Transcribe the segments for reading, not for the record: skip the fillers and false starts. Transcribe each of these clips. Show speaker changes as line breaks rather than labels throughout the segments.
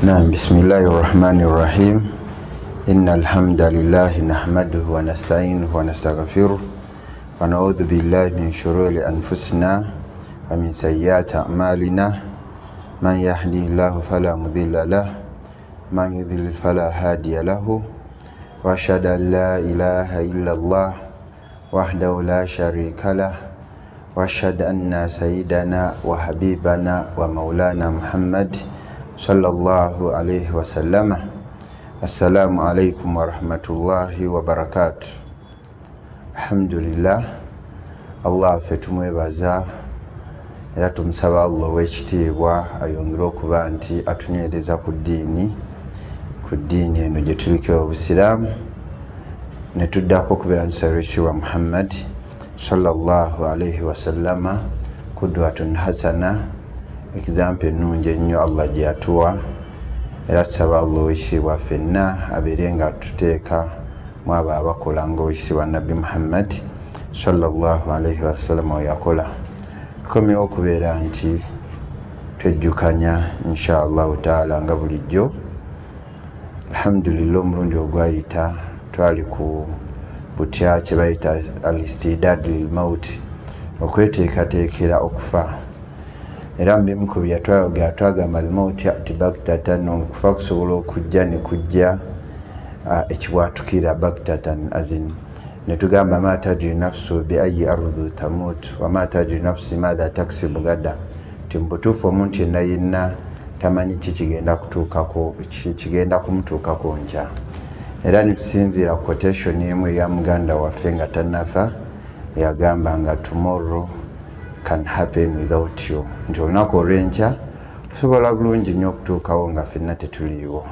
Naam, bismillahi rahmani rahim. Inna alhamdulillahi nahmaduhu wa nasta'inuhu wa nastaghfiruh wa na'udhu billahi min shururi anfusina wa min sayyiati a'malina. Man yahdihillahu fala mudilla lah, man yudlil fala hadiya lahu. Wa ashhadu an la ilaha illa Allah wahdahu la sharika lah. Wa ashhadu anna sayyidana wa habibana wa maulana Muhammad sallallahu alaihi wasallama. Assalamu alaikum warahmatullahi wabarakatu. Alhamdulillah, Allah ffe tumwebaza era tumusaba Allah owekitiibwa ayongere okuba nti atunywereza ku ddiini, ku ddiini eno gye tuliko obusiraamu, ne tuddako okubeera ntusabirisi wa Muhammad sallallahu alaihi wasallama, kudwatun hasana, example ennungi ennyo Allah gye yatuwa. Era tusaba Allah owekitiibwa ffenna abeere nga tuteeka mu abo abakola nga owekitiibwa Nabbi Muhammad sallallahu alaihi wasallama we yakola. Tukomyewo okubeera nti twejjukanya insha Allahu taala nga bulijjo. Alhamdulillah, omulundi ogwayita twali ku butya kye bayita alistidad lilmaut, okweteekateekera okufa. Era mu bimu ku bye twayogera twagamba almaut yati bagtatan, okufa kusobola okujja ne kujja ekibwatukira, bagtatan azin. Ne tugamba ma tadri nafsu bi ayi ardu tamut wa ma tadri nafsi madha taksibu gada, nti mu butuufu omuntu yenna yenna tamanyi ki kigenda kutuukako, kigenda kumutuukako nkya. Era netusinziira ku quotation emu eya muganda waffe nga tannafa, yagamba nga tomorrow can happen without you, nti olunaku olw'enkya tusobola bulungi nnyo okutuukawo nga ffenna tetuliiwo.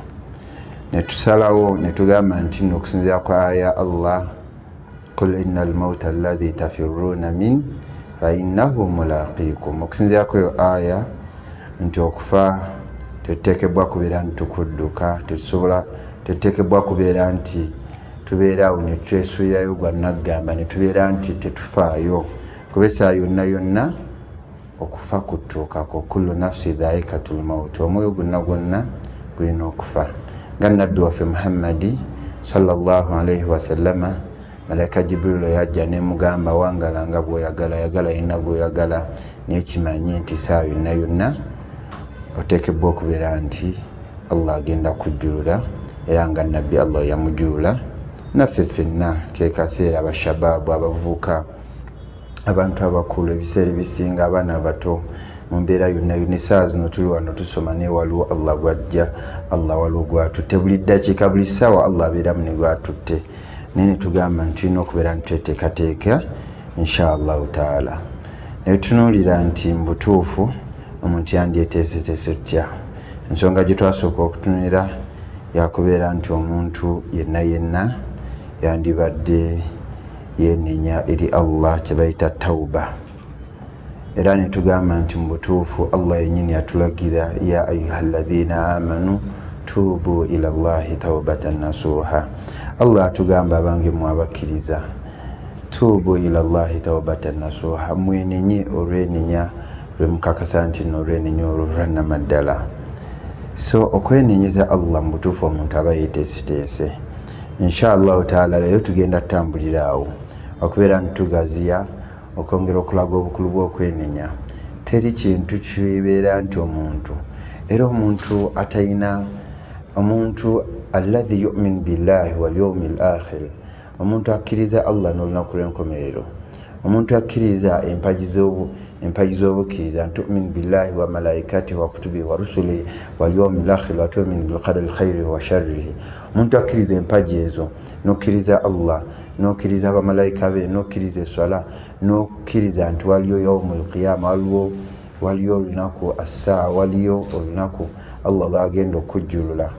Netusalawo netugamba nti nno okusinziira ku aya Allah, qul inna almauta alladhi tafirruuna min fainnahu mulaqikum, okusinziira ku eyo aya nti okufa tetuteekebwa kubeera nti tukudduka, tetusobola, tetuteekebwa kubeera nti tubeera awo ne twesuulirayo gwa naggamba, ne tubeera nti tetufaayo, kuba essaawa yonna yonna okufa kutuukako. Kullu nafsi dhaikatul maut, omwoyo gwonna gwonna gulina okufa. Nga nabbi waffe Muhammadi sallallahu alaihi wasallama, malayika Jibrilu yajja nemugamba wangala nga bwoyagala, yagala yenna gwoyagala, naye kimanye nti saawa yonna yonna oteekebwa okubeera nti Allah agenda kujjulula. Era nga nabbi Allah yamujulula, naffe ffenna kekaseera, abashababu, abavubuka, abantu abakulu, ebiseera ebisinga abaana abato, mu mbeera yonna yonna. Essaawa zino tuli wano tusoma, naye waliwo Allah gwajja, Allah waliwo gwatutte buli ddakiika, buli ssaawa Allah abeeramu ne gwatutte. Naye netugamba nti tulina okubeera nitweteekateeka insha Allahu taala. Naye tunuulira nti mu butuufu omuntu yandyeteeseteese tutya? Ensonga gye twasooka okutunulira yakubeera nti omuntu yenna yenna yandibadde yenenya eri Allah, kye bayita tauba. Era netugamba nti mu butuufu Allah yennyini yatulagira, ya ayuha alladhina amanu tuubu ila llahi taubatan nasuha. Allah atugamba, abange mu abakkiriza, tuubu ila llahi taubatan nasuha, mwenenye olwenenya lwe mukakasa nti nno olwenenya olwo lwannamaddala. So okwenenyeza Allah mu butuufu omuntu aba yeteeseteese. Insha Allahu taala leero tugenda tutambulira awo okubeera nitugaziya okwongera okulaga obukulu bw'okwenenya. Teri kintu kibeera nti omuntu, era omuntu atayina, omuntu alladhi yumin billahi walyaumi l akhir, omuntu akkiriza Allah n'olunaku lw'enkomerero, omuntu akkiriza empagi z'obukkiriza, ntumin billahi wa malaikatihi wa kutubihi wa rusulihi walyaumi l akhir wa tumin bilqadari khairihi wa sharrihi, omuntu akkiriza empagi ezo, n'okkiriza Allah, n'okkiriza abamalayika be, n'okkiriza eswala, n'okkiriza nti waliyo yaumu lqiyama, waliyo olunaku assaa, waliyo olunaku Allah lwagenda okujjulula,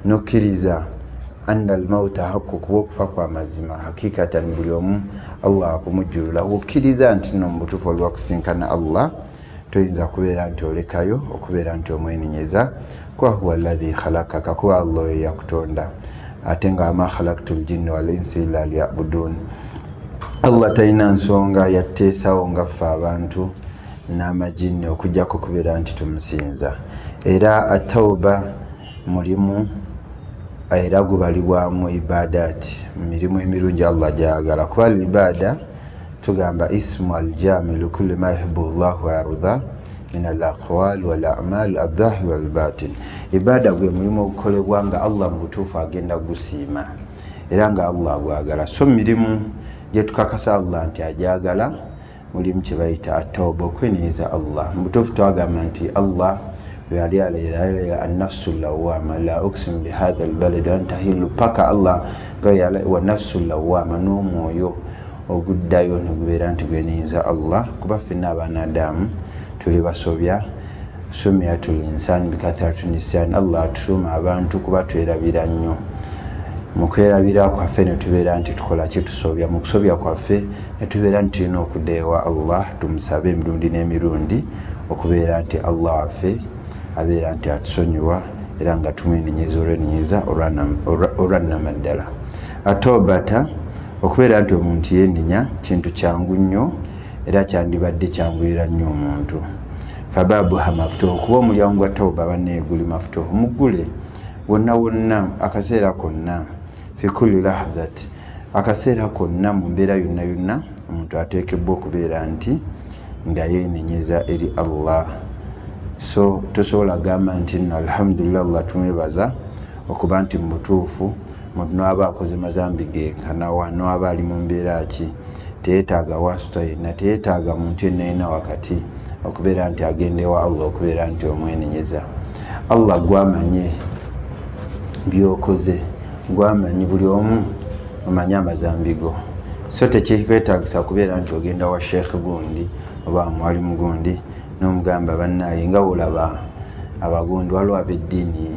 n'okkiriza anna almauta haku, kuba okufa kwa mazima hakikatan, buli omu Allah akumujjulula. Okkiriza nti nno mu butuufu olwakusinkana Allah, toyinza kubeera nti olekayo okubeera nti omwenenyeza, kuba huwa alladhi khalakaka, kuba Allah oyo yakutonda, ate nga ama khalaktu ljinna wal insi illa liyabudun. Allah talina nsonga yateesawo nga ffe abantu n'amajinni okujjako kubeera nti tumusinza. Era atauba Mulimu era gubalibwamu ibadat, mu mirimu emirungi Allah gyayagala, kuba al ibada tugamba ismu aljami likulli ma yuhibu llahu wayarda min al aqwal wal amal aldhahir walbatin. Ibada gwe mulimu ogukolebwa nga Allah mu butuufu agenda gusiima era nga Allah agwagala. So mirimu gyetukakasa Allah nti ajagala mulimu kyebayita atawba, okwenenyeza Allah. Mu butuufu twagamba nti Allah yali alayira annafsu lawama la uksimu bihadha albalad anta hillu, paka Allah wa nafsu lawama, n'omwoyo oguddayo negubeera nti gwenenyeza Allah, kuba ffenna abaana Adamu tuli basobya. Sumiyatul insani bikathratu nisyan, Allah atusuuma abantu kuba twerabira nnyo. Mu kwerabira kwaffe netubeera nti tukola ki? Tusobya. Mu kusobya kwaffe netubeera nti tulina okudda ewa Allah, tumusabe emirundi n'emirundi okubeera nti Allah waffe abeera nti atusonyiwa, era nga tumwenenyeza olwenenyeza olwannamaddala. Atobata, okubeera nti omuntu yenenya, kintu kyangu nnyo era kyandibadde kyanguyira nnyo omuntu. Fababuha mafutuhu, kuba omulyango gwa tauba bannaye guli mafutuhu, muggule wonna wonna, akaseera konna, fi kulli lahdhat, akaseera konna, mu mbeera yonna yonna omuntu ateekebbwa okubeera nti nga yenenyeza eri Allah. So tosobola gamba nti nno alhamdulillah, Allah tumwebaza okuba nti mu butuufu muntu nwaba akoze mazambi genkanawa, nwaba ali mu mbeera ki, teyetaaga wasuta yenna, teyetaaga muntu yenna yenna wakati okubeera nti agenda ewa Allah okubeera nti omwenenyeza. Allah gwamanye byokoze, gwamanyi buli omu omanye amazambi go, so tekikwetagisa kubeera nti ogenda wa sheekh gundi oba mwalimu gundi nomugamba bannaye. Nga wolaba abagundi, waliwo abeddiini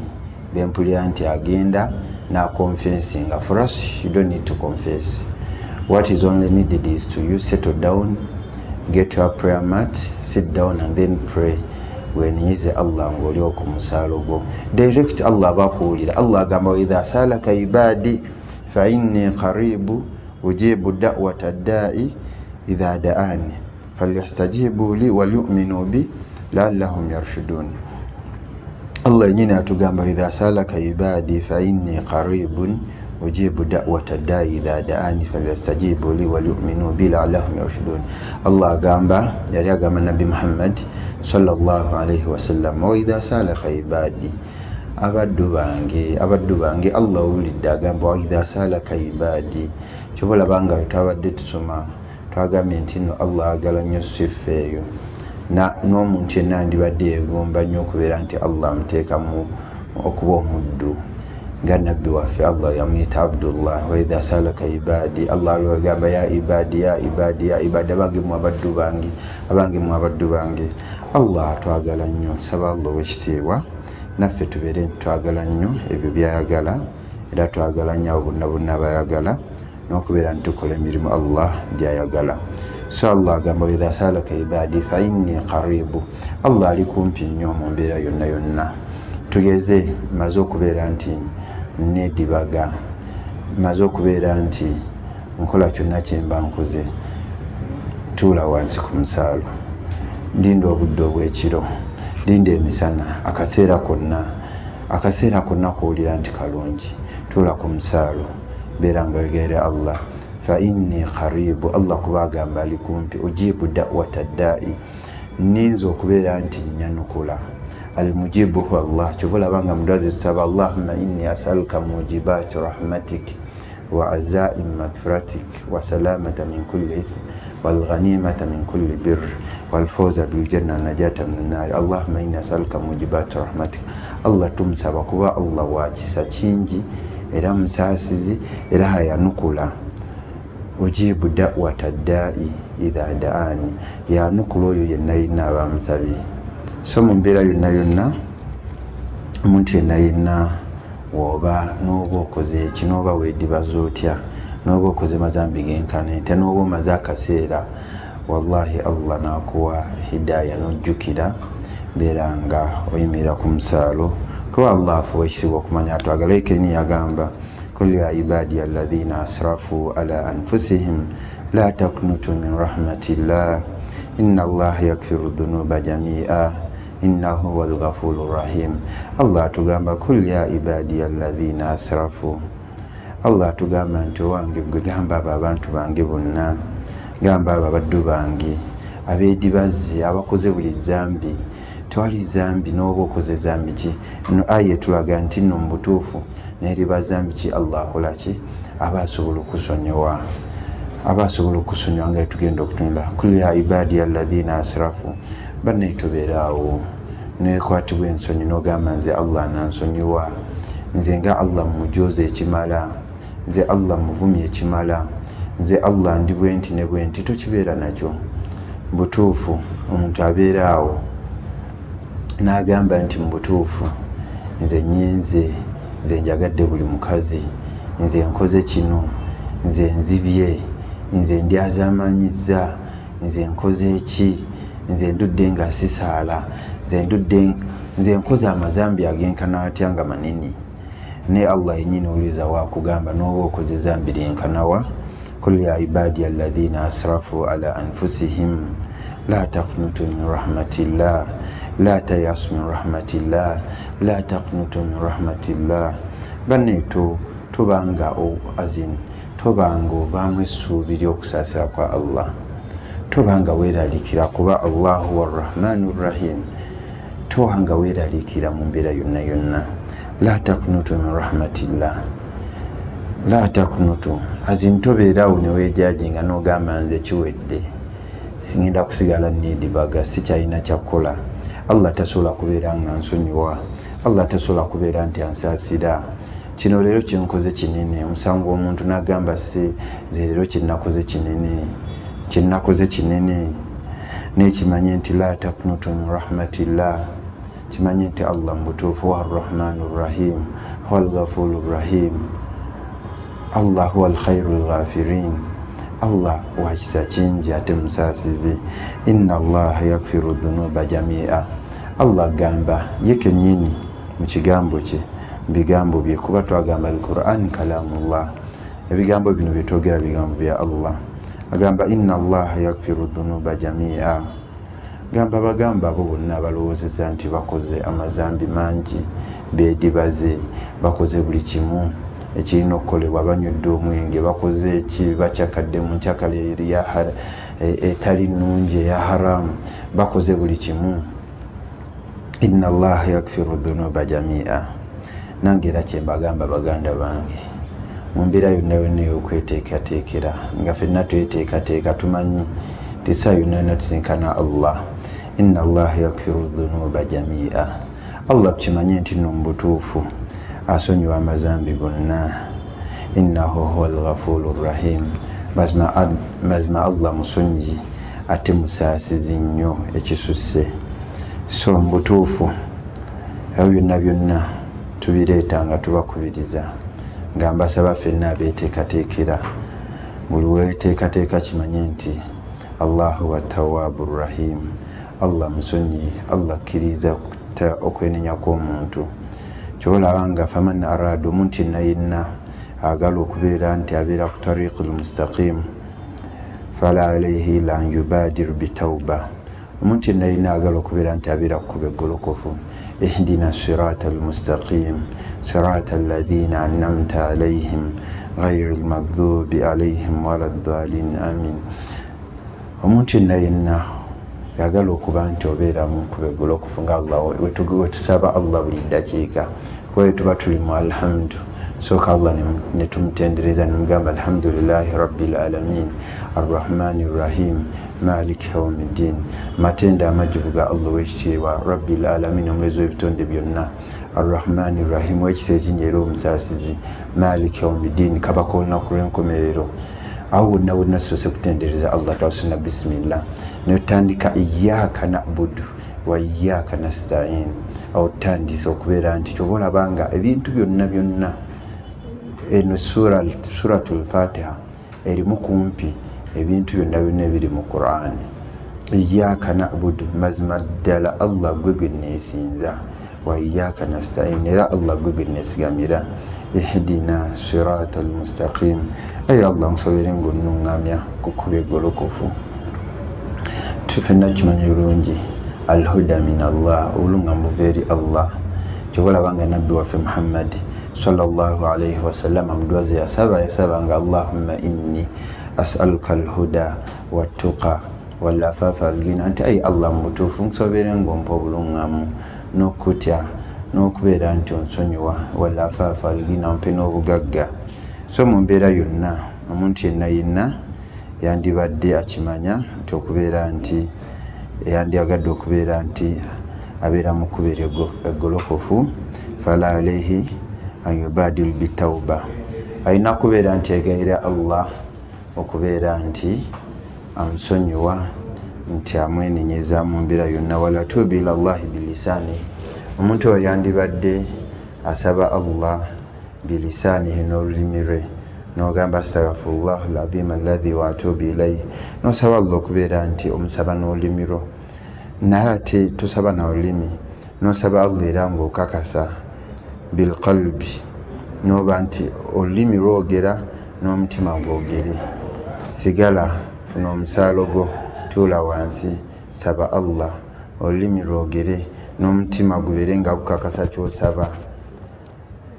bempulira nti agenda naconfessinga. For us, you don't need to confess. What is only needed is to you settle down, get your prayer mat, sit down and then pray. Wenenyeze Allah ngaoli ku musaalo gwo direct, Allah aba akuwulira. Allah agamba, waidha salaka ibadi fa inni qaribu ujibu dawata ddai idha daani falyastajibu li walyuminu bi laallahum yarshudun. Allah yenyini atugamba, idha salaka ibadi fa inni qaribun ujibu dawata ddai idha daani falyastajibu li walyuminu bi laallahum yarshudun. Allah agamba, yali agamba Nabbi Muhammad sallallahu alaihi wasallam, waidha salaka ibadi, abaddu bange, abaddu bange. Allah owulidde agamba, waidha salaka ibadi. Kyoba olaba nga twabadde tusoma, twagambye nti nno Allah agala nnyo siffa eyo, n'omuntu yenna andibadde yegomba nnyo okubeera nti Allah amuteekamu okuba omuddu, nga nabbi waffe Allah yamuyita Abdullah. Waidha salaka ibadi, Allah aliwagamba, ya ibadi, ya ibadi, ya ibadi, abange mu abaddu bange, abange mu abaddu bange. Allah atwagala nnyo. Nsaba Allah owekitiibwa naffe tubeere nti twagala nnyo ebyo byayagala, era twagala nnyo abo bonna bonna bayagala n'okubeera nti tukola emirimu Allah gyayagala. So Allah agamba, waidha salaka ibadi fa inni qaribu, Allah ali kumpi nnyo mu mbeera yonna yonna. Tugeze maze okubeera nti nedibaga, maze okubeera nti nkola kyonna kyemba nkoze, tuula wansi ku musaalo, linda obudde obwekiro, linda emisana, akaseera konna, akaseera konna kuwulira nti kalungi, tuula ku musaalo, beera nga oyogerera Allah, fa inni qaribu. Allah kuba agamba ali kumpi, ujibu dawata ddai, ninza okubeera nti nyanukula. Almujibu huwa Allah. Kyova olaba nga mudwazi tusaba, allahumma inni asaluka mujibati rahmatik wa azaim magfiratik wa salamata min kulli ithm walghanimata min kulli birr walfawza biljanna najata min annari. Allahumma inni asaluka mujibati rahmatik. Allah tumusaba kuba Allah wakisa kingi era musaasizi era hayanukula. Ujibu dawata ddai idha daani, yanukula oyo yenna yenna abamusabye. So mu mbeera yonna yonna, omuntu yenna yenna woba noba okoze eki, noba wedibaza otya, noba okoze mazambi genkana ente, noba omaze akaseera, wallahi Allah nakuwa hidaya nojjukira, beera nga oyimirira ku musaalo, kuba Allah afuwa ekisibwa okumanya atwagala. Ekeni yagamba, kul ya ibadi alladhina asrafu ala anfusihim la taknutu min rahmatillah inna allaha yakfiru dhunuba jamia. Innahu huwa lghafuru rahim. Allah atugamba kul ya ibadiya alladhina asrafu. Allah atugamba nti owange gwe gamba abo abantu bange bonna, gamba abo abaddu bange abeedibazzi abakoze buli zambi. Tewali zambi n'oba okoze zambi ki. Eno aya etulaga nti nno mu butuufu neriba zambi ki Allah akola ki, aba asobola okusonyiwa, aba asobola okusonyiwa nga tugenda okutunula. Kul ya ibadiya alladhina asrafu, bannaye tubeera awo nekwatibwa ensonyi n'ogamba nze Allah anansonyiwa, nze nga Allah mmujoze ekimala, nze Allah muvumye ekimala, nze Allah ndi bwenti ne bwenti. Tokibeera nakyo. Butuufu omuntu abeera awo n'agamba nti mu butuufu nze nyinze, nze njagadde buli mukazi, nze nkoze kino, nze nzibye, nze ndyazaamanyizza, nze nkoze eki, nze ndudde nga sisaala, nze ndudde, nze nkoze amazambi agenkana atya nga manene. Ne Allah yennyini owuliza waakugamba n'oba okoze zambi lyenkanawa. Kul ya ibadiya alladhina asrafu ala anfusihim la taqnutu min rahmatillah la tayasu min rahmatillah la taqnutu min rahmatillah. Banneeto tobanga azin, tobanga ovaamu essuubi ly'okusaasira kwa Allah, tobanga weeraliikira kuba Allahu warrahmanu rrahim. Tobanga weeraliikira mu mbeera yonna yonna. La taknutu min rahmatillah, la taknutu azin, tobeerawo neweejajinga n'ogamba nze kiwedde, singenda kusigala nedibaga, sikyalina kyakukola. Allah tasobola kubeera nga nsonyiwa, Allah tasobola kubeera nti ansaasira. Kino leero kyenkoze kinene. Omusango omuntu n'agamba si nze leero kyenakoze kinene, kyenakoze kinene. Nekimanye nti la taknutu min rahmatillah, kimanye nti Allah mu butuufu huwa arrahmanu rrahim, huwa alghafuru rrahim, Allah huwa alkhairu lghafirin, Allah wakisa kingi ate musaasizi. Inna allaha yakfiru dhunuba jamia. Allah agamba ye kennyini mu kigambo kye, mu bigambo bye, kuba twagamba alquran kalamullah, ebigambo bino byetwogera bigambo bya Allah. Agamba inna allaha yakfiru dhunuba jamia. Gamba bagamba abo bonna abalowoozeza nti bakoze amazambi mangi, beedibaze, bakoze buli kimu ekirina okukolebwa, banywedde omwenge, bakoze eki, bakyakadde mu nkyakala etali nnungi eya haramu, bakoze buli kimu. Inna allaha yakfiru dhunuba jamia. Nange era kyembagamba baganda bange, mu mbeera yonna yonna ey'okweteekateekera, nga ffenna tweteekateeka, tumanyi tisa yonna yonna tusinkana Allah. Inna allaha yakfiru dhunuba jamia. Allah tukimanye nti nno mu butuufu asonyiwa amazambi gonna. Innahu huwa alghafuru rrahim. Mazima Allah musonyi ate musaasizi nnyo ekisusse. So mu butuufu ebyo byonna byonna tubireeta nga tubakubiriza, nga mbasaba ffenna abeeteekateekera, buli weeteekateeka kimanye nti Allahu wa tawaabu rrahim, Allah musonyi, Allah akkiriza okwenenya kw'omuntu. Kyolaba nga faman arada, omuntu yenna yenna agala okubeera nti abeera ku tariqi lmustaqim, fala alaihi ila an yubadir bitauba. Omuntu yenna yenna agala okubeera nti abeera kukuba eggolokofu, ihdina sirata almustaqim sirata alladhina anamta alaihim ghairi lmagdubi alaihim wala ddalin, amin. Omuntu yenna yenna yagala okuba nti obeera mu nkuba eggolokofu, nga Allah wetusaba Allah buli ddakiika, kuba tuba tuli mu alhamdu, sooka Allah netumutendereza nemugamba alhamdulillahi rabbil alamin arrahmani rrahim maliki yaumiddin. Amatendo amajjuvu ga Allah owekitiibwa, rabbil alamin, omulezi w'ebitonde byonna, arrahmani rrahim, owekisa ekingi era omusaasizi, maliki yaumiddin, kabaka olunaku lw'enkomerero. Awo wonna wonna tusoose kutendereza Allah, twasuna bisimillah netutandika iyaka nabudu wa iyaka nastain. Awo tutandise okubeera nti kyova olaba nga ebintu byonna byonna eno suratul Fatiha erimu kumpi ebintu byonna byonna ebiri mu Qurani. Iyaka nabudu, mazima ddala Allah gwe gwe neesinza, wa iyaka nastain, era Allah gwe gwe neesigamira, ihdina sirata almustaqim, ayi Allah nsobere ngaonnuŋŋamya ku kkuba eggolokofu. Ffenna kimanyi bulungi Alhuda min Allah, obulungamu buva eri Allah. Kyova olaba nga nabbi waffe Muhammad sallallahu alaihi wasallama mu dduwa ze yasaba, yasabanga allahumma inni asaluka alhuda wattuqa walafafa algina, nti ayi Allah, mu butuufu nkusobeere ngaompa obulungamu n'okutya n'okubeera nti onsonyiwa, walafafa algina, ompe n'obugagga. So mu mbeera yonna, omuntu yenna yenna yandibadde akimanya nti okubeera nti yandyagadde okubeera nti abeera mu kkubo eggolokofu, fala alaihi an yubadil bitauba, alina kubeera nti egayira Allah okubeera nti amusonyiwa, nti amwenenyeza mu mbeera yonna. Wala tuubi ila llahi bilisanihi, omuntu oyo yandibadde asaba Allah bilisanihi, n'olulimi lwe, nogamba astagfirullah lazim alladhi waatubu ilaihi, nosaba Allah okubeera nti omusaba n'olulimi lwo. Naye ate tosaba na lulimi, nosaba Allah era ngaokakasa bilqalbi, noba nti olulimi lwogera n'omutima gwogere. Sigala funa omusaalo gwo, tuula wansi, saba Allah, olulimi lwogere n'omutima gubeere nga gukakasa kyosaba.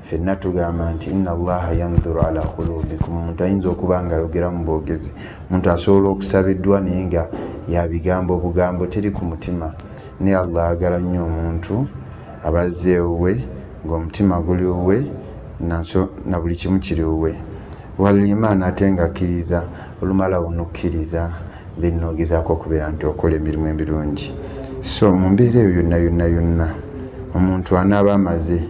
Fenna tugamba nti inna allaha yandhuru ala qulubikum. Omuntu ayinza okuba nga ayogera mu bwogezi, omuntu asobola okusaba eddwa naye nga yabigambo obugambo, teri ku mutima. Naye Allah ayagala nnyo omuntu abazze ewuwe ng'omutima guli wuwe na buli kimu kiri wuwe. Walimaani, ate nga akkiriza, olumala wonokkiriza, then nogezaako okubeera nti okola emirimu emirungi. So mu mbeera eyo yonna yonna yonna, omuntu anaaba amaze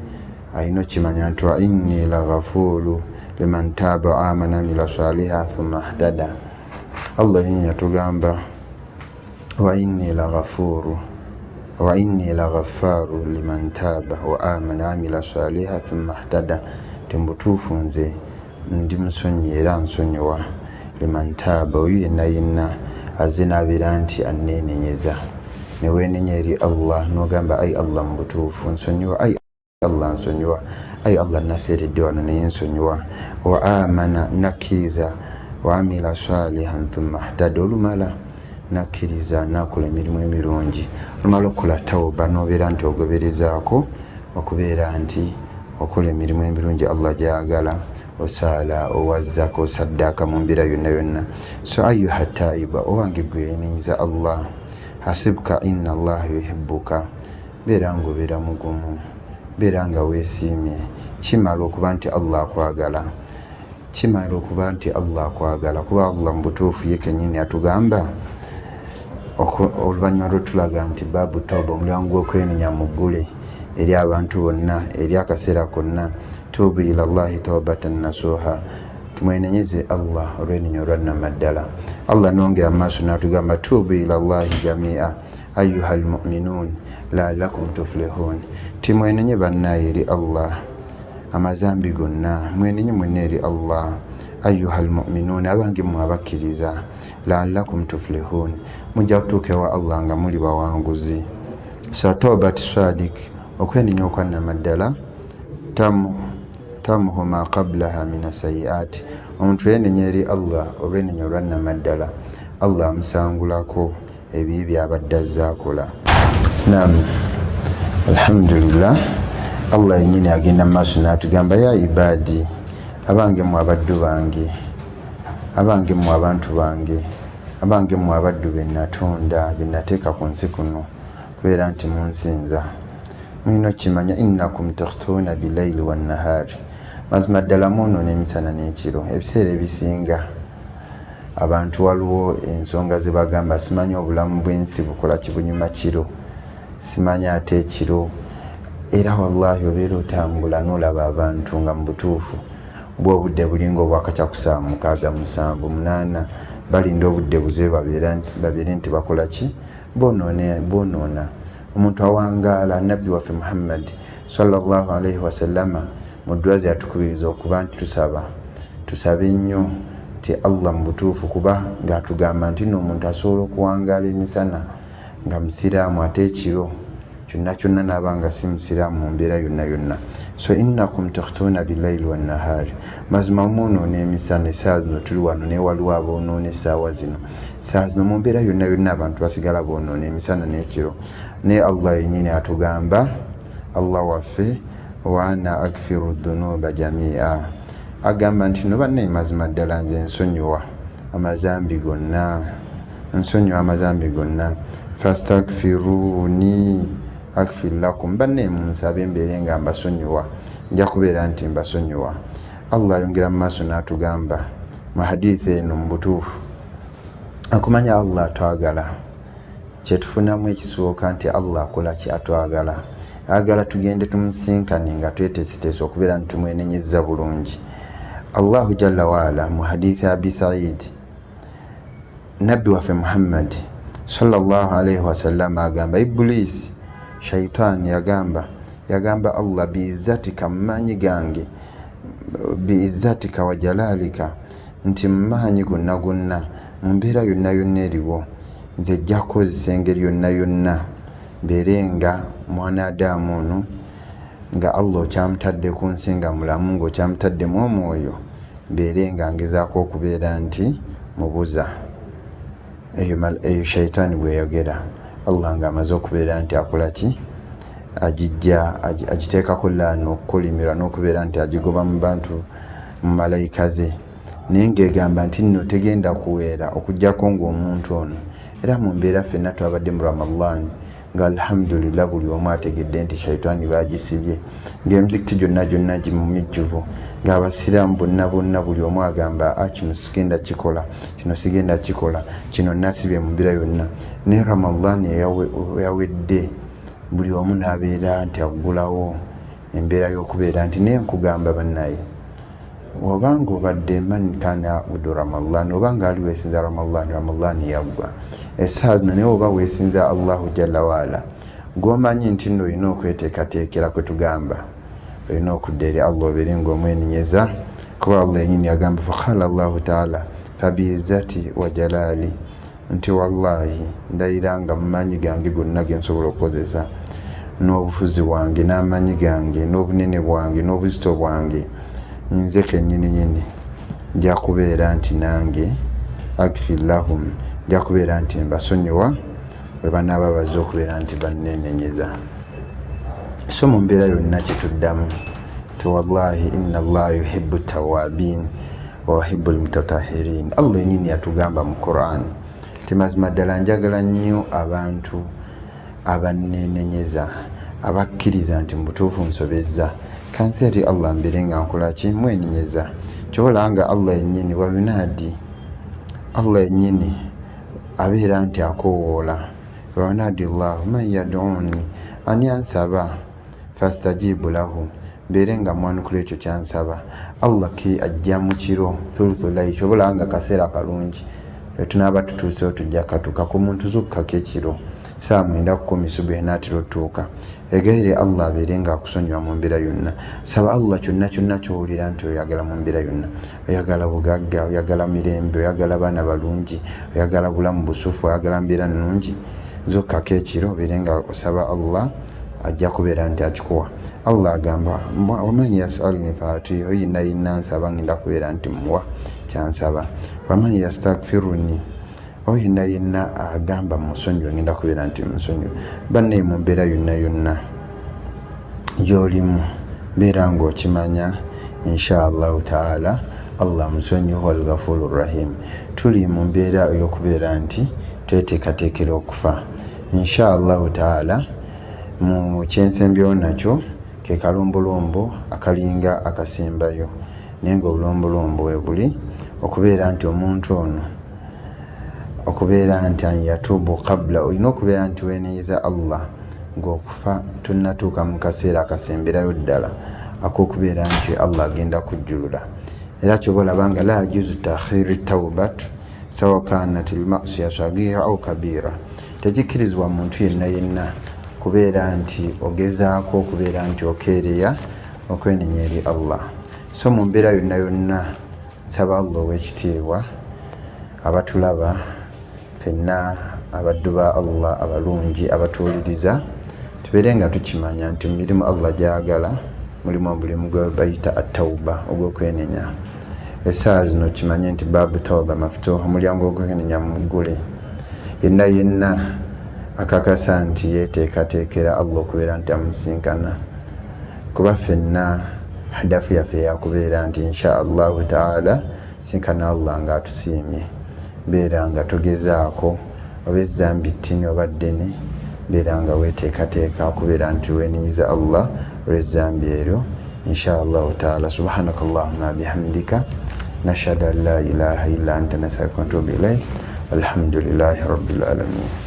alina okimanya nti wa inni la ghafuru liman taaba amana amila saliha thumma ihtada. Allah yenyi yatugamba wa inni la ghafuru wa inni la ghafaru liman taaba wa amana amila saliha thumma ihtada, ti mubutuufu nze ndi musonyi era nsonyiwa liman taaba, oyo yenna yenna azze n'abeera nti anneenenyeza. Neweenenya eri Allah n'ogamba ai Allah, mu butuufu nsonyiwa, ai Allah nsonyiwa, ai Allah naseeredde wano naye nsonyiwa. Wa amana, nakkiriza, wa amila salihan thumma ihtada, olumala nakkiriza nakola emirimu emirungi. Olumala okukola tawuba nobeera nti ogoberezaako okubeera nti okola emirimu emirungi Allah gyagala, osaala, owazzako, osaddaaka mu mbeera yonna yonna. So ayuha taiba, owange gwe yenenyeza Allah, hasibuka inna allaha yuhibuka, beera nga obeera mugumu, beera nga weesiimye. Kimala okuba nti Allah akwagala, kimala okuba nti Allah akwagala, kuba Allah mu butuufu ye kenyini atugamba oluvannyuma lwetulaga nti baabu tauba, omulyango gw'okwenenya muggule eri abantu bonna, eri akaseera konna. Tuubu ila llahi taubatan nasuha, tumwenenyeze Allah olwenenya olwannamaddala. Allah nongera mu maaso n'atugamba tuubu ila llahi jamia ayuha almuminun laalakum tuflihun, timwenenye bannaye eri Allah amazambi gonna, mwenenye mwenna eri Allah. Ayuha almuminun, abange mmwe abakkiriza, laalakum tuflihun, mujja kutuuka ewa Allah nga muli bawanguzi. So taubat sadik, okwenenya okwannamaddala, tamhu ma qablaha min asayiati, omuntu yenenya eri Allah olwenenya olwannamaddala, Allah amusangulako ebibi byabadde azze akola. Nam, alhamdulillah, Allah yenyini agenda mumaaso n'atugamba ya ibaadi, abange mwe abaddu bange, abange mwe abantu bange, abange mwe abaddu benatonda, benateeka ku nsi kuno kubeera nti munsinza, mulina okukimanya innakum tukhtuuna bilaili wannahaari, mazima ddala mwonoona emisana n'ekiro. Ebiseera ebisinga abantu waliwo ensonga ze bagamba, simanyi obulamu bw'ensi bukola kibunyuma kiro, simanyi ate ekiro. Era wallahi obeera otambula n'olaba abantu nga mu butuufu bwe obudde bulinga obwakakya ku ssaawa 6, 7, 8, balinda obudde buzibe babeere nti bakola ki, bonoona. Omuntu awangaala, nabbi waffe Muhammad sallallahu alaihi wasallama mu ddwa ze yatukubiriza okuba nti tusaba, tusabe nnyo nti Allah mu butuufu, kuba ng'atugamba nti nno omuntu asobola okuwangaala emisana nga musiraamu, ate ekiro Kyonna kyonna naaba nga si musiraamu mu mbeera yonna yonna. So innakum tukhtuuna billaili wannahaari, mazima mwonoona emisana. Essaawa zino tuli wano, naye waliwo aboonoona essaawa zino. Essaawa zino mu mbeera yonna yonna abantu basigala boonoona emisana n'ekiro, naye Allah yennyini atugamba, Allah waffe, wa ana akfiru dhunuba jamia, agamba nti no bannaye, mazima ddala nze nsonyiwa amazambi gonna, nsonyiwa amazambi gonna. Fastakfiruni akfir lakum, bannaye munsabe mbeere nga mbasonyiwa, nja kubeera nti mbasonyiwa. Allah ayongera mu maaso n'atugamba mu hadithi eno, mu butuufu okumanya Allah atwagala, kyetufunamu ekisooka nti Allah akola ki? Atwagala, ayagala tugende tumusinkane nga tweteeseteese okubeera nti tumwenenyeza bulungi. Allahu jalla waala mu hadithi Abi Said, nabbi waffe Muhammadi sallallahu alaihi wasallam agamba, Ibulisi shaitaani yagamba Allah, biizzatika, mumaanyi gange, biizzatika wa jalalika, nti mumaanyi gonna gonna, mu mbeera yonna yonna eriwo, nze ejja kukozesa engeri yonna yonna mbeere nga mwana Adamu ono nga Allah okyamutadde ku nsi nga mulamu, ng'okyamutaddemu omwoyo, mbeere nga ngezaako okubeera nti mubuza. Eyo shaitaani bweyogera, Allah ng'amaze okubeera nti akola ki? Agijja, agiteekako laana okukolimirwa n'okubeera nti agigoba mu bantu, mu malayika ze, naye ng'egamba nti nno tegenda kuweera okugjako ng'omuntu ono. Era mu mbeera ffenna twabadde mu Ramadan nga alhamdulillah buli omu ategedde nti shaitaani bagisibye, ng'emizikiti gyonna gyonna gimumijjuvu, ng'abasiraamu bonna bonna buli omu agamba, a kino sigenda kikola, kino sigenda kikola, kino nasibye mu mbeera yonna. Naye Ramadan yawedde, buli omu n'abeera nti aggulawo embeera y'okubeera nti, naye nkugamba bannaye, obanga obadde man kana abudu Ramadan, obanga ali weesinza Ramadan, Ramadan yaggwa essaawa zino, naye oba weesinza Allahu jalla waala, gwomanyi nti nno olina okweteekateekera kwe tugamba, olina okudda eri Allah obeere ng'omwenenyeza, kuba Allah yenyini agamba, faqala Allahu taala fabiizzati wa jalaali, nti wallahi ndayira nga mu maanyi gange gonna ge nsobola okukozesa n'obufuzi bwange n'amaanyi gange n'obunene bwange n'obuzito bwange, nze kennyini nyini nja kubeera nti nange akfir lahum, nja kubeera nti mbasonyiwa bwe banaaba bazze okubeera nti bannenenyeza. So mu mbeera yonna kyetuddamu ti wallahi inna Allaha yuhibbu tawabin wa yuhibbu lmutatahirin. Allah yenyini yatugamba mu Quran ti mazima ddala njagala nnyo abantu abannenenyeza, abakkiriza nti mu butuufu nsobezza, kansi eri Allah mbeere nga nkola ki? Mwenenyeza. Kyobola nga Allah yennyini wayunaadi, Allah yennyini abeera nti akowoola, wayunaadi llahu man yaduuni, ani ansaba, fastajibu lahu, mbeere nga mwanukula ekyo kyansaba. Allah ki ajja mu kiro thuluthu layl, kyobola nga kaseera kalungi etunaaba tutuusewo, tujja katuuka ku muntu zukkako ekiro saa 9:10 subuhi naatera otuuka, egaire Allah abeere nga akusonyiwa mu mbeera yonna. Saba Allah kyonna kyonna kyowulira nti oyagala mu mbeera yonna, oyagala bugagga, oyagala mirembe, oyagala baana balungi, oyagala bulamu busufu, oyagala mbeera nnungi, zukkako ekiro obeere nga osaba Allah, ajja kubeera nti akikuwa. Allah agamba, waman yasalni faatihi, oyo yenna yenna nsaba ngenda kubeera nti muwa kyansaba. Waman yastakfiruni, oyo yenna yenna agamba musonyiwe ngenda kubeera nti musonyiwe. Bannaye, mu mbeera yonna yonna gy'olimu, mbeera ng'okimanya insha Allahu taala Allah musonyiwa, alghafuru rahim. Tuli mu mbeera ey'okubeera nti tweteekateekera okufa insha Allahu taala. Mu kyensembyewo nakyo ke kalombolombo akalinga akasembayo, naye nga obulombolombo we buli okubeera nti omuntu ono okubeera nti an yatuubu qabula, olina okubeera nti weenenyeza Allah ng'okufa tonnatuuka mu kaseera akasemberayo ddala ak'okubeera nti Allah agenda kujjulula. Era kyoba olaba nga la yajuzu takhiri taubat sawa kanat lmasiya sagira au kabira, tekikkirizibwa muntu yenna yenna kubeera nti ogezaako okubeera nti okeereya okwenenya eri Allah. So mu mbeera yonna yonna, nsaba Allah ow'ekitiibwa abatulaba ffenna, abaddu ba Allah abalungi abatuwuliriza, Tubeere nga tukimanya nti mu mirimu Allah gyagala mulimu omulimu gwe bayita atauba, ogw'okwenenya. Essaawa zino kimanye nti baabu tauba mafutuh, omulyango gw'okwenenya muggule. Yenna yenna akakasa nti yeteekateekera Allah okubeera nti amusinkana, kuba ffenna hadafu yaffe yakubeera nti insha Allahu taala sinkana Allah nga atusiimye. Beera nga togezaako oba ezambi ttini oba ddene, beera nga weteekateeka okubeera nti weeninyiza Allah olw'ezambi eryo insha Allahu taala. Subhanaka allahuma bihamdika, nashhadu an la ilaha illa anta, nastaghfiruka wa natubu ilaik. Alhamdulillahi rabbil alamin.